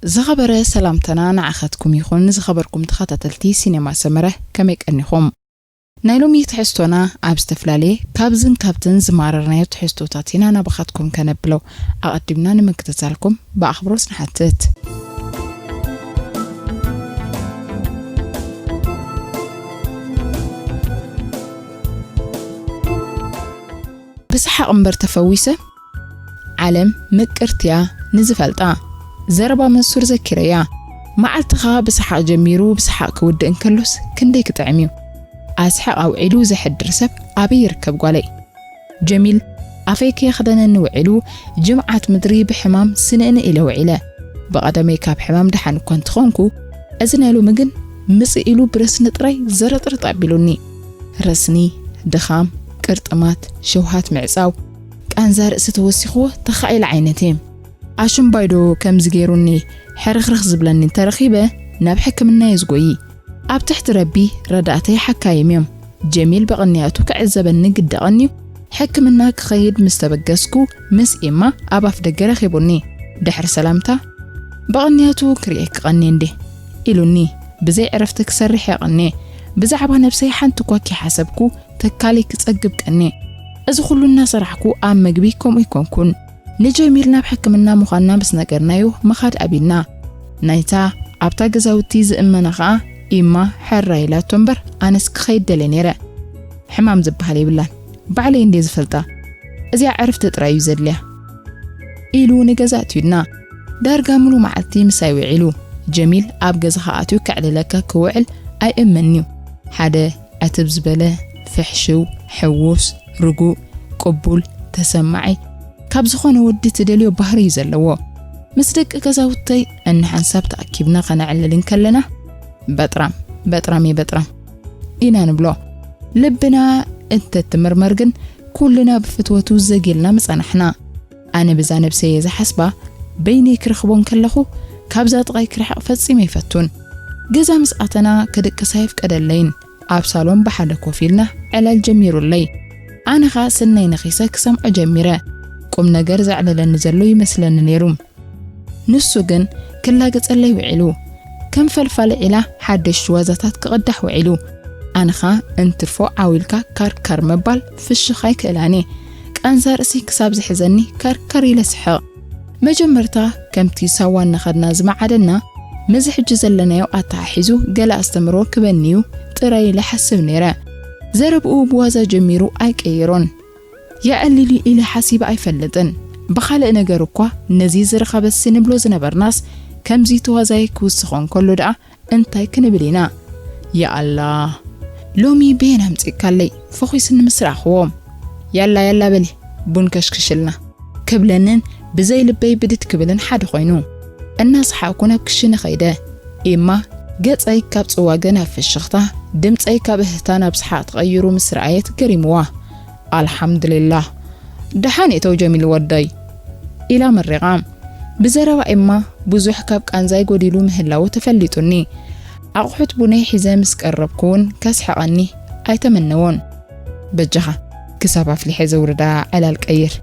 ዝኸበረ ሰላምታና ንዓኻትኩም ይኹን። ዝኸበርኩም ተኸታተልቲ ሲኔማ ሰመረ፣ ከመይ ቀኒኹም? ናይ ሎሚ ትሕዝቶና ኣብ ዝተፈላለየ ካብዝን ካብትን ዝማረርናዮ ትሕዝቶታት ኢና ናባኻትኩም ከነብሎ። ኣቐዲምና ንምክትታልኩም ብኣኽብሮት ንሓትት። ብሰሓቕ እምበር ተፈዊሰ? ዓለም ምቅርትያ ንዝፈልጣ። ዘረባ መንሱር ዘኪረያ። መዓልትኻ ብሰሓቕ ጀሚሩ ብሰሓቕ ክውድእ እንከሎስ ክንደይ ክጥዕም እዩ። ኣስሓቕ ኣውዒሉ ዘሕድር ሰብ ኣበይ ይርከብ ጓለይ? ጀሚል፣ ኣፈይ ከየኽደነኒ ውዒሉ፣ ጅምዓት ምድሪ ብሕማም ስንእኒ ኢለ ውዒለ። ብቐደመይ ካብ ሕማም ደሓን እኳ እንተኾንኩ፣ እዚ ናይ ሎሚ ግን ምጽእ ኢሉ ብረስኒ ጥራይ ዘረጥርጥ ኣቢሉኒ። ረስኒ፣ ድኻም፣ ቅርጥማት፣ ሸውሃት ምዕጻው፣ ቃንዛ ርእሲ ተወሲኽዎ ተኻኢለ ዓይነት እየ። ኣሽምባይዶ ከምዚ ገይሩኒ ሕርኽርኽ ዝብለኒ እንተረኺበ ናብ ሕክምና እየ ዝጎዪ። ኣብ ትሕቲ ረቢ ረዳእተይ ሓካይም እዮም። ጀሚል ብቕንያቱ ክዕዘበኒ ግደቐኒ እዩ። ሕክምና ክኸይድ ምስ ተበገስኩ ምስ ኤማ ኣብ ኣፍ ደገ ረኺቡኒ። ድሕሪ ሰላምታ፣ "ብቕንያቱ ክርእየኪ ቀንየ እንዴ?" ኢሉኒ። ብዘይ ዕረፍቲ ክሰርሕ የቐንየ። ብዛዕባ ነብሰይ ሓንቲ እኳ ከይሓሰብኩ ተካለይ ክጸግብ ቀንየ። እዚ ኩሉ እናሰራሕኩ ኣብ መግቢ ከምኡ ኣይኮንኩን። ንጀሚል ናብ ሕክምና ምዃንና ምስ ነገርናዮ ምኻድ ኣቢልና። ናይታ ኣብታ ገዛውቲ ዝእመና ኸኣ ኢማ ሕራይ ኢላቶ እምበር ኣነስ ክኸይድ ደልየ ነይረ። ሕማም ዝበሃል የብላን። ባዕለይ እንድየ ዝፈልጣ። እዚኣ ዕርፍቲ ጥራይ እዩ ዘድልያ። ኢሉ ንገዛ ኣትዩና። ዳርጋ ምሉእ መዓልቲ ምሳይ ውዒሉ። ጀሚል ኣብ ገዛኻ ኣትዩ ከዕልለካ ክውዕል ኣይእመንን'ዩ። ሓደ ዕትብ ዝበለ፣ ፍሕሽው፣ ሕዉስ፣ ርጉእ፣ ቅቡል፣ ተሰማዒ፣ ካብ ዝኾነ ወዲ ትደልዮ ባህሪ እዩ ዘለዎ። ምስ ደቂ ገዛውተይ እንሓንሳብ ተኣኪብና ከነዕልል እንከለና፣ "በጥራም፣ በጥራም እየ በጥራም" ኢና ንብሎ። ልብና እንተትምርመር ግን፣ ኩልና ብፍትወቱ ዘጊልና ምጸናሕና። ኣነ ብዛ ነብሰይ እየ ዝሓስባ፣ በይነይ ክረኽቦ እንከለኹ፣ ካብዛ ጥቓይ ክርሕቕ ፈጺመ ኣይፈቱን። ገዛ ምስ ኣተና፣ ክድቅስ ኣይፍቀደለይን። ኣብ ሳሎን ብሓደ ኮፍ ኢልና ዕላል ጀሚሩለይ። ኣነ ኸኣ ስነይ ነኺሰ ክሰምዖ ጀሚረ። ቁም ነገር ዘዕለለኒ ዘሎ ይመስለኒ ነይሩ። ንሱ ግን ክላገጸለይ ውዒሉ። ከም ፈልፋሊ ዒላ ሓደሽቲ ዋዛታት ክቕዳሕ ውዒሉ። ኣነ ኸኣ እንትርፎ ዓው ኢልካ ካርካር ምባል ፍሽኽ ኣይክእላን እየ። ቃንዛ ርእሲ ክሳብ ዝሕዘኒ ካርካር ኢለ ስሕቕ። መጀመርታ ከምቲ ሳዋ እናኸድና ዝመዓደና፣ ምስዚ ሕጂ ዘለናዮ ኣተሓሒዙ ገለ ኣስተምህሮ ክበኒ እዩ ጥራይ ኢለ ሓስብ ነይረ። ዘረብኡ ብዋዛ ጀሚሩ ኣይቀየሮን። የዕሊል ኢለ ሓሲበ ኣይፈልጥን። ብኻልእ ነገር እኳ ነዚ ዝረኸበሲ ንብሎ ዝነበርናስ ከምዚ ተዋዛይ ክውስኾ እንከሎ ደኣ እንታይ ክንብል ኢና? ያኣላ፣ ሎሚ በየን ኣምጺእካለይ? ፈኺስኒ ምስ ረኣኽዎ። ያላ ያላ በሊ፣ ቡን ከሽክሽልና። ክብለንን ብዘይ ልበይ ብድድ ክብልን ሓደ ኮይኑ። እናሰሓቕኩ ናብ ክሽነ ኸይደ። ኤማ ገጸይ ካብ ጽዋገ ናብ ፍሽኽታ፣ ድምጸይ ካብ እህህታ ናብ ሰሓቕ ተቐይሩ ምስ ረኣየት ገሪምዋ። ኣልሓምዱሊላህ፣ ደሓን እተው ጀሚል ወደይ፣ ኢላ መሪቓ። ብዘረባ ኤማ ብዙሕ ካብ ቃንዛይ ጎዲሉ ምህላዉ ተፈሊጡኒ። ኣቑሑት ቡነይ ሒዘ ምስ ቀረብኩ እውን ከስሕቐኒ ኣይተመነዎን። በጃኻ ክሳብ ኣፍሊሐ ዘውርዳ ዕላል ቀይር፣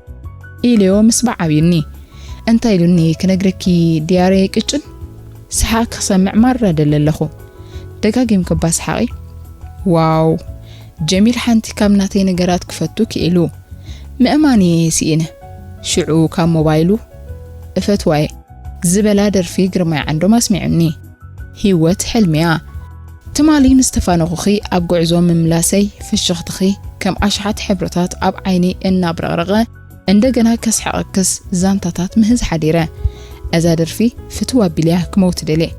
ኢለዮ ምስ በዓብዩኒ። እንታይ ኢሉኒ ክነግረኪ ድያረ ቅጭን? ሰሓቕ ክሰምዕ ማራ ደለ ኣለኹ። ደጋጊምክባ ሰሓቒ። ዋው! ጀሚል ሓንቲ ካብ ናተይ ነገራት ክፈቱ ክኢሉ። ምእማን እየ ስኢነ። ሽዑ ካብ ሞባይሉ እፈትዋየ ዝበላ ደርፊ ግርማይ ዓንዶም ኣስሚዑኒ። ህይወት ሕልሚያ። ትማሊ ምስ ተፋነኹኺ ኣብ ጉዕዞ ምምላሰይ ፍሽኽትኺ ከም ኣሽሓት ሕብርታት ኣብ ዓይነይ እናብረቕረቐ እንደገና ከስሕቐክስ ዛንታታት ምህዝ ሓዲረ። እዛ ደርፊ ፍትው ኣቢለያ ክመውት ደልየ።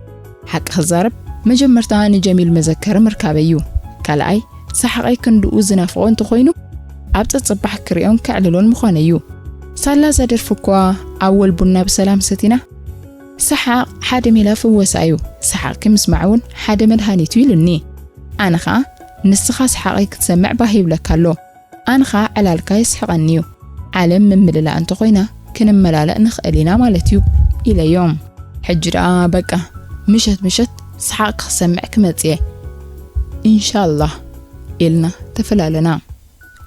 ሓቂ ክዛረብ፣ መጀመርታ ንጀሚል መዘከሪ ምርካበይ እዩ። ካልኣይ፣ ሰሓቐይ ክንድኡ ዝናፍቖ እንተኾይኑ፣ ኣብ ጸጽባሕ ክሪኦን ከዕልሎን ምኾነ እዩ። ሳላ እዛ ደርፊ እኳ ኣወል ቡና ብሰላም ሰቲና፣ ሰሓቕ ሓደ ሜላ ፍወሳ እዩ፣ ሰሓቕኪ ምስማዕ እውን ሓደ መድሃኒት እዩ ኢሉኒ። ኣነ ኸኣ፣ ንስኻ ሰሓቐይ ክትሰምዕ ባህ ይብለካ ኣሎ። ኣነ ኸኣ ዕላልካ የስሕቐኒ እዩ። ዓለም ምምልላእ እንተኾይና ክንመላለእ ንኽእል ኢና ማለት እዩ ኢለዮም። ሕጂ ደኣ በቃ ምሸት ምሸት ሰሓቕ ክሰምዕ ክመጽእ እየ ኢንሻላህ ኢልና ተፈላለና።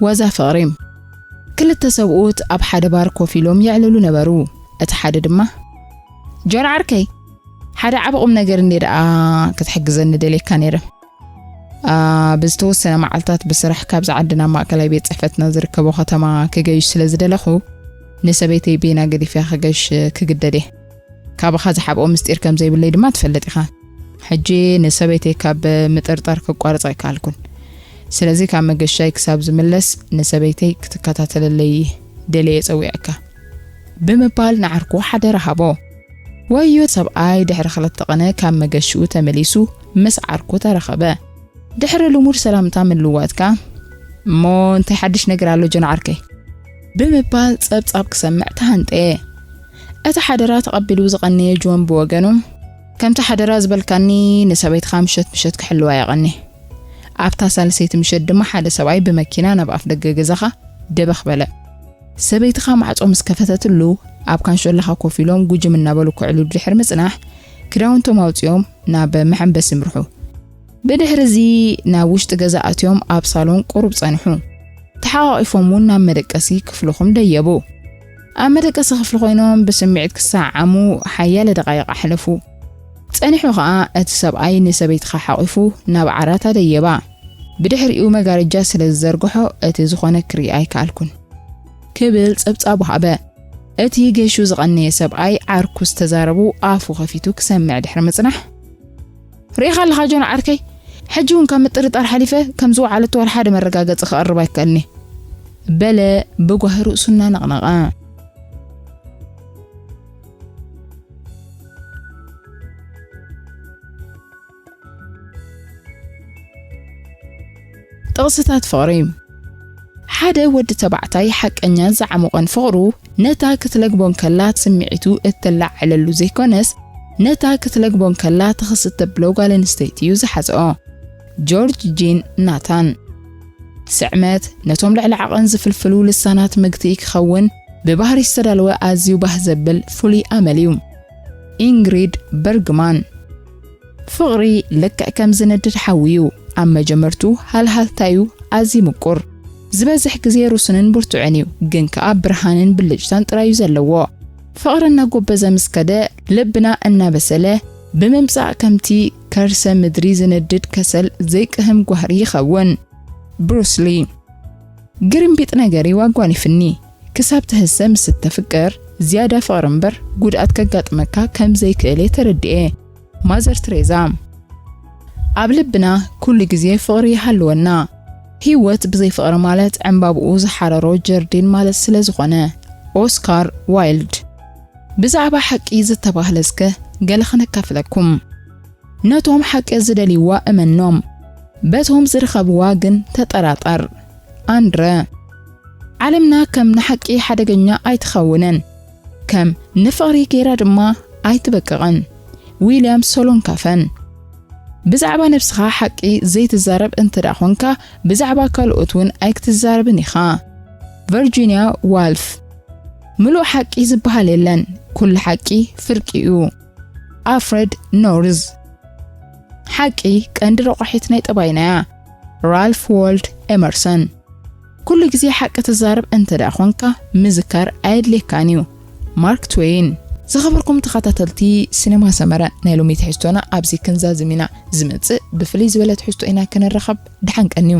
ዋዛ ፍቕሪ። ክልተ ሰብኡት ኣብ ሓደ ባር ኮፍ ኢሎም የዕልሉ ነበሩ። እቲ ሓደ ድማ፣ "ጆን ዓርከይ፣ ሓደ ዓቢ ቁም ነገር እንዴ ደኣ ክትሕግዘኒ ደልየካ ነይረ። ኣብ ዝተወሰነ መዓልታት ብስራሕ ካብዛ ዓዲ ናብ ማእከላይ ቤት ጽሕፈትና ዝርከቦ ከተማ ክገይሽ ስለ ዝደለኹ፣ ንሰበይተይ ቤና ገዲፈያ ክገይሽ ክግደድ እየ። ካባኻ ዝሓብኦ ምስጢር ከም ዘይብለይ ድማ ትፈልጥ ኢኻ። ሕጂ ንሰበይተይ ካብ ምጥርጣር ክቋርጻ ኣይከኣልኩን። ስለዚ ካብ መገሻይ ክሳብ ዝምለስ ንሰበይተይ ክትከታተለለይ ደልየ ጸዊዐካ። ብምባል ንዓርኩ ሓደራ ሃቦ። ወዮ ሰብኣይ ድሕሪ ክልተ ቐነ ካብ መገሽኡ ተመሊሱ ምስ ዓርኩ ተረኸበ። ድሕሪ ልሙድ ሰላምታ ምልዋጥካ፣ "እሞ እንታይ ሓድሽ ነገር ኣሎ ጆን ዓርከይ?" ብምባል ጸብጻብ ክሰምዕ ተሃንጠየ። እቲ ሓደራ ተቐቢሉ ዝቐነየ ጆን ብወገኑ፣ "ከምቲ ሓደራ ዝበልካኒ ንሰበይትኻ ምሸት ምሸት ክሕልዋ የቐኒ። ኣብታ ሳልሰይቲ ምሸት ድማ ሓደ ሰብኣይ ብመኪና ናብ ኣፍ ደገ ገዛኻ ደበኽ በለ። ሰበይትኻ ማዕጾ ምስ ከፈተትሉ፣ ኣብ ካንሾላኻ ኮፍ ኢሎም ጉጅም እናበሉ ክዕልሉ ድሕሪ ምጽናሕ፣ ክዳውንቶም ኣውጺኦም ናብ መሐንበሲ ምርሑ። ብድሕሪ እዚ ናብ ውሽጢ ገዛ ኣትዮም ኣብ ሳሎን ቁሩብ ጸንሑ። ተሓቋቒፎም እውን ናብ መደቀሲ ክፍልኹም ደየቡ። ኣብ መደቀሲ ክፍሊ ኮይኖም ብስምዒት ክሰዓዓሙ ሓያለ ደቓይቕ ኣሕለፉ። ጸኒሑ ኸኣ እቲ ሰብኣይ ንሰበይትኻ ሓቒፉ ናብ ዓራት ኣደየባ። ብድሕሪኡ መጋረጃ ስለ ዝዘርግሖ እቲ ዝኾነ ክርኢ ኣይከኣልኩን" ክብል ጸብጻቡ ሃበ። እቲ ገሹ ዝቐነየ ሰብኣይ ዓርኩ ዝተዛረቡ ኣፉ ከፊቱ ክሰምዕ ድሕሪ ምጽናሕ፣ "ርኢኻ ኣለኻ ጆን ዓርከይ፣ ሕጂ እውን ካብ ምጥርጣር ሓሊፈ ከም ዝወዓለት ዋላ ሓደ መረጋገጺ ክቐርብ ኣይከኣልኒ" በለ ብጓሂ ርእሱ እናነቕነቐ። ጥቕስታት ፍቕሪ። ሓደ ወዲ ተባዕታይ ሓቀኛን ዝዓሞቐን ፍቕሩ ነታ ክትለግቦ እንከላ ስምዒቱ እተላዓዕለሉ ዘይኮነስ፣ ነታ ክትለግቦ እንከላ ትኽስት ተብሎ ጓል ኣንስተይቲ እዩ ዝሓዝኦ። ጆርጅ ጂን ናታን። ስዕመት ነቶም ልዕሊ ዓቐን ዝፍልፍሉ ልሳናት ምግትኢ ክኸውን ብባህሪ ዝተዳለወ ኣዝዩ ባህ ዘብል ፍሉይ ኣመል እዩ። ኢንግሪድ በርግማን። ፍቕሪ ልክዕ ከም ዝነድድ ሓዊ እዩ። ኣብ መጀመርቱ ሃልሃልታ እዩ ኣዝዩ ምቁር። ዝበዝሕ ግዜ ሩስንን ብርቱዕን እዩ፣ ግን ከኣ ብርሃንን ብልጭታን ጥራይ እዩ ዘለዎ። ፍቕሪ እናጎበዘ ምስ ከደ፣ ልብና እናበሰለ ብምምጻእ ከምቲ ከርሰ ምድሪ ዝነድድ ከሰል ዘይቅህም ጓህሪ ይኸውን። ብሩስ ሊ። ግርምቢጥ ነገር እዩ ኣጓኒፍኒ። ክሳብ ትህሰ ምስ እተፍቅር፣ ዝያዳ ፍቕሪ እምበር ጉድኣት ከጋጥመካ ከም ዘይክእል እየ ተረዲኤ። ማዘር ትሬዛ። ኣብ ልብና ኩሉ ግዜ ፍቕሪ ይሃልወና። ህይወት ብዘይ ፍቕሪ ማለት ዕምባብኡ ዝሓረሮ ጀርዲን ማለት ስለ ዝኾነ። ኦስካር ዋይልድ። ብዛዕባ ሓቂ ዝተባህለ እስከ ገለ ክነካፍለኩም። ነቶም ሓቂ ዝደልይዋ እመኖም፣ በቶም ዝረኸብዋ ግን ተጠራጠር። ኣንድረ። ዓለምና ከም ንሓቂ ሓደገኛ ኣይትኸውንን፣ ከም ንፍቕሪ ገይራ ድማ ኣይትበቅቕን። ዊልያም ሶሎንካፈን። ብዛዕባ ነብስኻ ሓቂ ዘይትዛረብ እንተ ደኣ ኾንካ፣ ብዛዕባ ካልኦት እውን ኣይክትዛረብን ኢኻ። ቨርጂንያ ዋልፍ። ምሉእ ሓቂ ዝበሃል የለን፣ ኩሉ ሓቂ ፍርቂ እዩ። ኣፍረድ ኖርዝ። ሓቂ ቀንዲ ረቋሒት ናይ ጠባይና እያ። ራልፍ ዋልድ ኤመርሰን። ኩሉ ግዜ ሓቂ ትዛረብ እንተ ደኣ ኾንካ፣ ምዝካር ኣየድልየካን እዩ። ማርክ ትዌይን። ዝኸበርኩም ተኸታተልቲ ሲነማ ሰመረ፣ ናይ ሎሚ ትሕዝቶና ኣብዚ ክንዛዝም ኢና። ዝመጽእ ብፍልይ ዝበለ ትሕዝቶ ኢና ክንራኸብ። ደሓን ቀንዩ።